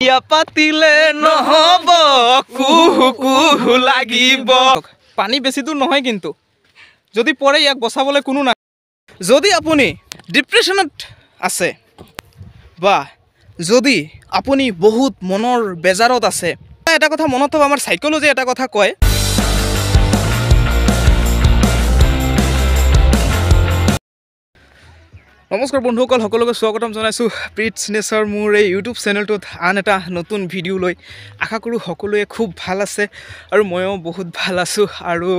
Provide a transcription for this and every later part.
বিয়া পাতিলে নহ'ব কুহু কুহু লাগিব। পানী বেছি দূৰ নহয়, কিন্তু যদি পৰে ইয়াক বচাবলৈ কোনো নাই। যদি আপুনি ডিপ্ৰেশ্যনত আছে বা যদি আপুনি বহুত মনৰ বেজাৰত আছে, এটা কথা মনত থ'ব, আমাৰ চাইক'লজি এটা কথা কয়। নমস্কাৰ বন্ধুসকল, সকলোকে স্বাগতম জনাইছোঁ প্ৰীটছ নেচাৰ মোৰ এই ইউটিউব চেনেলটোত আন এটা নতুন ভিডিঅ' লৈ। আশা কৰোঁ সকলোৱে খুব ভাল আছে আৰু ময়ো বহুত ভাল আছোঁ। আৰু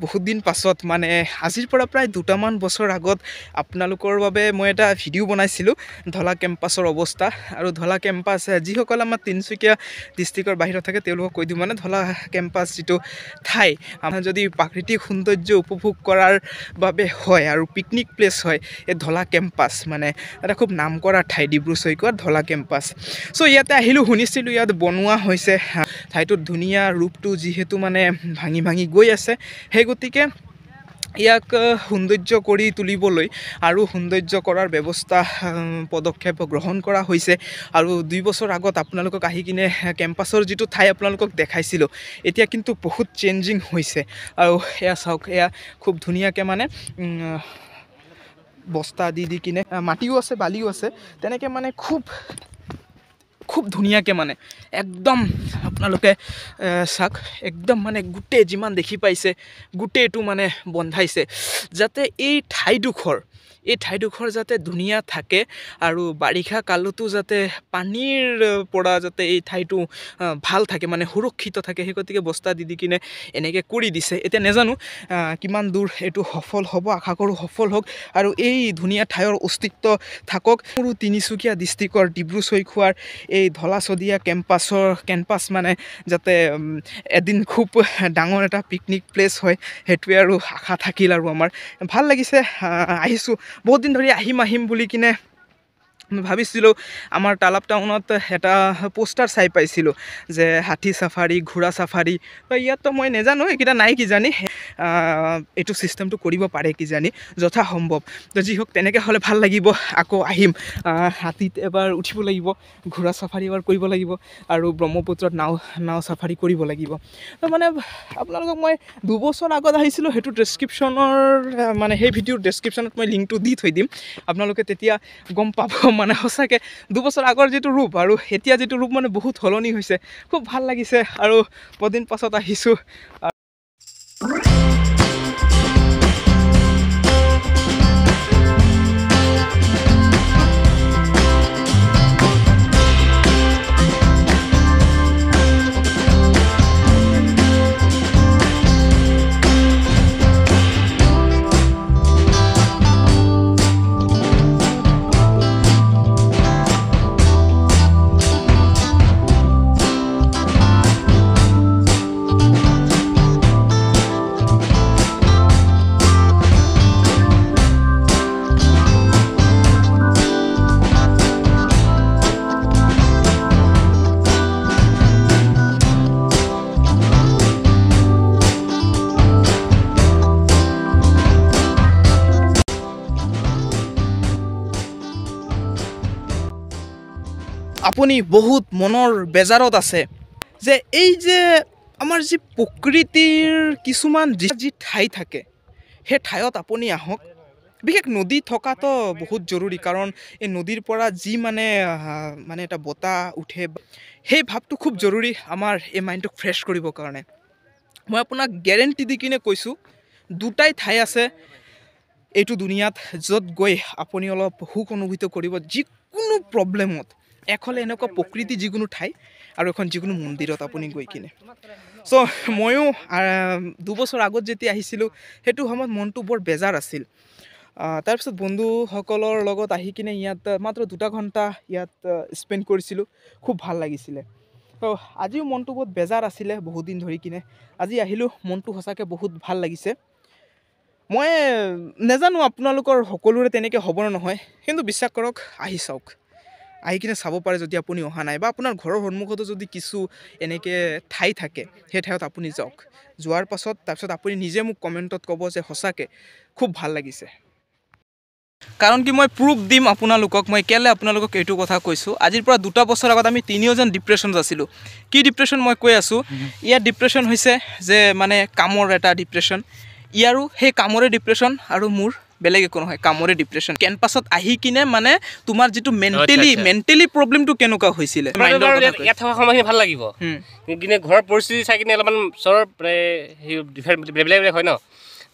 বহুত দিন পাছত, মানে আজিৰ পৰা প্ৰায় 2টামান বছৰ আগত আপোনালোকৰ বাবে মই এটা ভিডিঅ' বনাইছিলোঁ ধলা কেম্পাছৰ অৱস্থা। আৰু ধলা কেম্পাছ, যিসকল আমাৰ তিনিচুকীয়া ডিষ্ট্ৰিক্টৰ বাহিৰত থাকে তেওঁলোকক কৈ দিওঁ, মানে ধলা কেম্পাছ যিটো ঠাই আমাৰ যদি প্ৰাকৃতিক সৌন্দৰ্য উপভোগ কৰাৰ বাবে হয় আৰু পিকনিক প্লেচ হয়, এই ধলা কেম্পাছ মানে এটা খুব নাম কৰা ঠাই ডিব্ৰু চৈখোৱাৰ ধলা কেম্পাছ। চ' ইয়াতে আহিলোঁ, শুনিছিলোঁ ইয়াত বনোৱা হৈছে, ঠাইটোত ধুনীয়া ৰূপটো যিহেতু মানে ভাঙি ভাঙি গৈ আছে, সেই গতিকে ইয়াক সৌন্দৰ্য কৰি তুলিবলৈ আৰু সৌন্দৰ্য কৰাৰ ব্যৱস্থা পদক্ষেপ গ্ৰহণ কৰা হৈছে। আৰু 2 বছৰ আগত আপোনালোকক আহি কিনে কেম্পাছৰ যিটো ঠাই আপোনালোকক দেখাইছিলোঁ, এতিয়া কিন্তু বহুত চেঞ্জিং হৈছে। আৰু এয়া চাওক, এয়া খুব ধুনীয়াকৈ মানে বস্তা দি দি কিনে, মাটিও আছে বালিও আছে, তেনেকৈ মানে খুব খুব ধুনীয়াকৈ মানে একদম আপোনালোকে চাওক, একদম মানে গোটেই যিমান দেখি পাইছে গোটেইটো মানে বন্ধাইছে, যাতে এই ঠাইডোখৰ যাতে ধুনীয়া থাকে আৰু বাৰিষা কালতো যাতে পানীৰ পৰা যাতে এই ঠাইটো ভাল থাকে, মানে সুৰক্ষিত থাকে, সেই গতিকে বস্তা দি দি কিনে এনেকৈ কৰি দিছে। এতিয়া নাজানো কিমান দূৰ এইটো সফল হ'ব, আশা কৰোঁ সফল হওক আৰু এই ধুনীয়া ঠাইৰ অস্তিত্ব থাকক। সৰু তিনিচুকীয়া ডিষ্ট্ৰিক্টৰ ডিব্ৰু চৈখোৱাৰ এই ধলা শদিয়া কেম্পাছ মানে যাতে এদিন খুব ডাঙৰ এটা পিকনিক প্লেচ হয়, সেইটোৱে আৰু আশা থাকিল। আৰু আমাৰ ভাল লাগিছে, আহিছোঁ বহুত দিন ধৰি আহিম আহিম বুলি কিনে ভাবিছিলোঁ। আমাৰ তালাপ টাউনত এটা পোষ্টাৰ চাই পাইছিলোঁ যে হাতী চাফাৰী, ঘোঁৰা চাফাৰী, তো ইয়াততো মই নাজানো এইকেইটা নাই কিজানি, এইটো ছিষ্টেমটো কৰিব পাৰে কিজানি যথাসম্ভৱ। তো যি হওক তেনেকৈ হ'লে ভাল লাগিব, আকৌ আহিম, হাতীত এবাৰ উঠিব লাগিব, ঘোঁৰা চাফাৰী এবাৰ কৰিব লাগিব আৰু ব্ৰহ্মপুত্ৰত নাও চাফাৰী কৰিব লাগিব। তো মানে আপোনালোকক মই 2 বছৰ আগত আহিছিলোঁ, সেইটো ডেছক্ৰিপশ্যনৰ মানে সেই ভিডিঅ'ৰ ডেছক্ৰিপশ্যনত মই লিংকটো দি থৈ দিম, আপোনালোকে তেতিয়া গম পাব। মানে সঁচাকৈ 2 বছৰ আগৰ যিটো ৰূপ আৰু এতিয়া যিটো ৰূপ মানে বহুত সলনি হৈছে, খুব ভাল লাগিছে। আৰু বহুদিন পাছত আহিছোঁ। আপুনি বহুত মনৰ বেজাৰত আছে যে এই যে আমাৰ যি প্ৰকৃতিৰ কিছুমান যি ঠাই থাকে, সেই ঠাইত আপুনি আহক। বিশেষ নদী থকাটো বহুত জৰুৰী, কাৰণ এই নদীৰ পৰা যি মানে মানে এটা বতাহ উঠে, সেই ভাৱটো খুব জৰুৰী আমাৰ এই মাইণ্ডটোক ফ্ৰেছ কৰিবৰ কাৰণে। মই আপোনাক গেৰেণ্টি দি কিনে কৈছোঁ, 2টাই ঠাই আছে এইটো দুনিয়াত য'ত গৈ আপুনি অলপ সুখ অনুভূত কৰিব যিকোনো প্ৰব্লেমত। এক হ'লে এনেকুৱা প্ৰকৃতি যিকোনো ঠাই আৰু এখন যিকোনো মন্দিৰত আপুনি গৈ কিনে। চ' ময়ো 2 বছৰ আগত যেতিয়া আহিছিলোঁ সেইটো সময়ত মনটো বৰ বেজাৰ আছিল। তাৰপিছত বন্ধুসকলৰ লগত আহি কিনে ইয়াত মাত্ৰ 2টা ঘণ্টা ইয়াত স্পেণ্ড কৰিছিলোঁ, খুব ভাল লাগিছিলে। ত' আজিও মনটো বহুত বেজাৰ আছিলে বহুত দিন ধৰি কিনে, আজি আহিলোঁ, মনটো সঁচাকৈ বহুত ভাল লাগিছে। মই নাজানো আপোনালোকৰ সকলোৰে তেনেকৈ হ'ব নে নহয়, কিন্তু বিশ্বাস কৰক, আহি চাওক, আহি কিনে চাব পাৰে যদি আপুনি অহা নাই বা আপোনাৰ ঘৰৰ সন্মুখতো যদি কিছু এনেকৈ ঠাই থাকে, সেই ঠাইত আপুনি যাওক। যোৱাৰ পাছত তাৰপিছত আপুনি নিজে মোক কমেণ্টত ক'ব যে সঁচাকৈ খুব ভাল লাগিছে। কাৰণ কি মই প্ৰুফ দিম আপোনালোকক, মই কেলৈ আপোনালোকক এইটো কথা কৈছোঁ। আজিৰ পৰা 2টা বছৰ আগত আমি তিনিওজন ডিপ্ৰেশ্যনত আছিলোঁ। কি ডিপ্ৰেশ্যন মই কৈ আছোঁ, ইয়াৰ ডিপ্ৰেশ্যন হৈছে যে মানে কামৰ এটা ডিপ্ৰেশ্যন, ইয়াৰো সেই কামৰে ডিপ্ৰেশ্যন, আৰু মোৰ বেলেগ একো নহয়, কামৰে ডিপ্ৰেশ্যন। কেম্পাছত আহি কিনে মানে তোমাৰ যিটো মেণ্টেলি প্ৰব্লেমটো কেনেকুৱা হৈছিলে, ইয়াত থকা সময়খিনি ভাল লাগিব, কিন্তু ঘৰৰ পৰিস্থিতি চাই কিনে অলপমান চৰৰ বেলেগ বেলেগ হয় ন,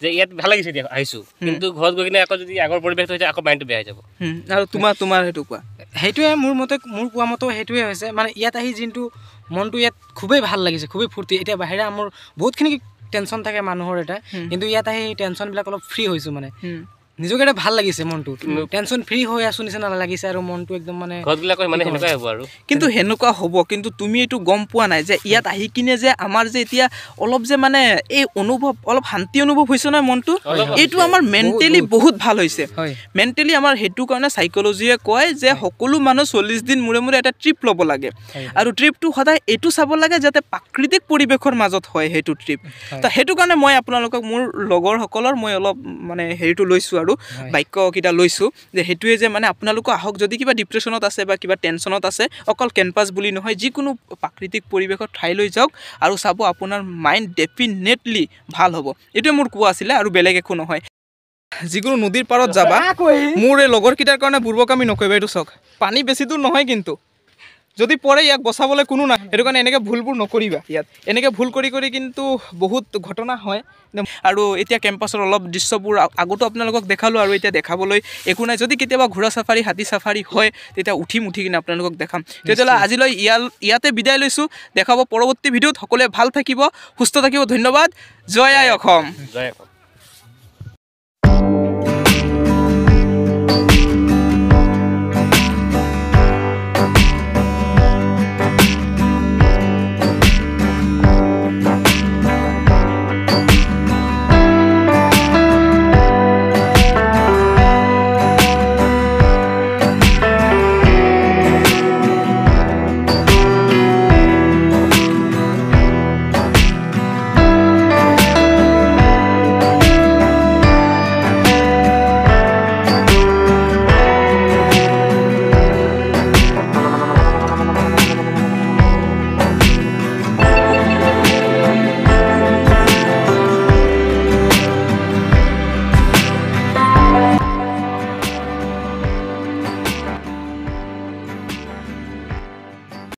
যে ইয়াত ভাল লাগিছে এতিয়া আহিছোঁ, কিন্তু ঘৰত গৈ কিনে আকৌ যদি আগৰ পৰিৱেশটো হৈছে আকৌ মাইণ্ডটো বেয়া হৈ যাব। আৰু তোমাৰ সেইটো কোৱা? সেইটোৱে মোৰ মতে, মোৰ কোৱা মতেও সেইটোৱে হৈছে। মানে ইয়াত আহি যোনটো মনটো ইয়াত খুবেই ভাল লাগিছে, খুবেই ফূৰ্তি। এতিয়া বাহিৰা মোৰ বহুতখিনি টেনশ্যন থাকে মানুহৰ এটা, কিন্তু ইয়াত আহি টেনশ্যনবিলাক অলপ ফ্ৰী হৈছোঁ, মানে নিজকে এটা ভাল লাগিছে, মনটো টেনশ্যন ফ্ৰী হৈ আছোঁ নিচিনা লাগিছে, আৰু মনটো একদম মানে ঘৰত গ'লে আকৌ মানে সেনেকুৱাই হ'ব আৰু। কিন্তু সেনেকুৱা হ'ব, কিন্তু তুমি এইটো গম পোৱা নাই যে ইয়াত আহি কিনে যে আমাৰ যে এতিয়া অলপ যে মানে এই অনুভৱ, অলপ শান্তি অনুভৱ হৈছে নহয় মনটো, এইটো আমাৰ মেণ্টেলি বহুত ভাল হৈছে। মেণ্টেলি আমাৰ সেইটো কাৰণে চাইক'লজিয়ে কয় যে সকলো মানুহ 40 দিন মূৰে মূৰে এটা ট্ৰিপ ল'ব লাগে, আৰু ট্ৰিপটো সদায় এইটো চাব লাগে যাতে প্ৰাকৃতিক পৰিৱেশৰ মাজত হয় সেইটো ট্ৰিপ। তো সেইটো কাৰণে মই আপোনালোকক মোৰ লগৰসকলৰ মই অলপ মানে হেৰিটো লৈছোঁ আৰু বাক্যকেইটা লৈছোঁ যে সেইটোৱে যে মানে আপোনালোকো আহক, যদি কিবা ডিপ্ৰেশ্যনত আছে বা কিবা টেনশ্যনত আছে, অকল কেম্পাছ বুলি নহয়, যিকোনো প্ৰাকৃতিক পৰিৱেশৰ ঠাইলৈ যাওক আৰু চাব আপোনাৰ মাইণ্ড ডেফিনেটলি ভাল হ'ব। এইটোৱে মোৰ কোৱা আছিলে আৰু বেলেগ একো নহয়। যিকোনো নদীৰ পাৰত যাবা, মোৰ এই লগৰকেইটাৰ কাৰণে বুৰ্বকামি নকৰিবা। এইটো চাওক, পানী বেছি দূৰ নহয়, কিন্তু যদি পৰে ইয়াক বচাবলৈ কোনো নাই। সেইটো কাৰণে এনেকৈ ভুলবোৰ নকৰিবা। ইয়াত এনেকৈ ভুল কৰি কৰি কিন্তু বহুত ঘটনা হয়। আৰু এতিয়া কেম্পাছৰ অলপ দৃশ্যবোৰ আগতো আপোনালোকক দেখালোঁ, আৰু এতিয়া দেখাবলৈ একো নাই। যদি কেতিয়াবা ঘোঁৰা চাফাৰী, হাতী চাফাৰী হয় তেতিয়া উঠি কিনে আপোনালোকক দেখাম। তেতিয়াহ'লে আজিলৈ ইয়াতে বিদায় লৈছোঁ। দেখাব পৰৱৰ্তী ভিডিঅ'ত। সকলোৱে ভাল থাকিব, সুস্থ থাকিব। ধন্যবাদ। জয় আই অসম। জয় অসম।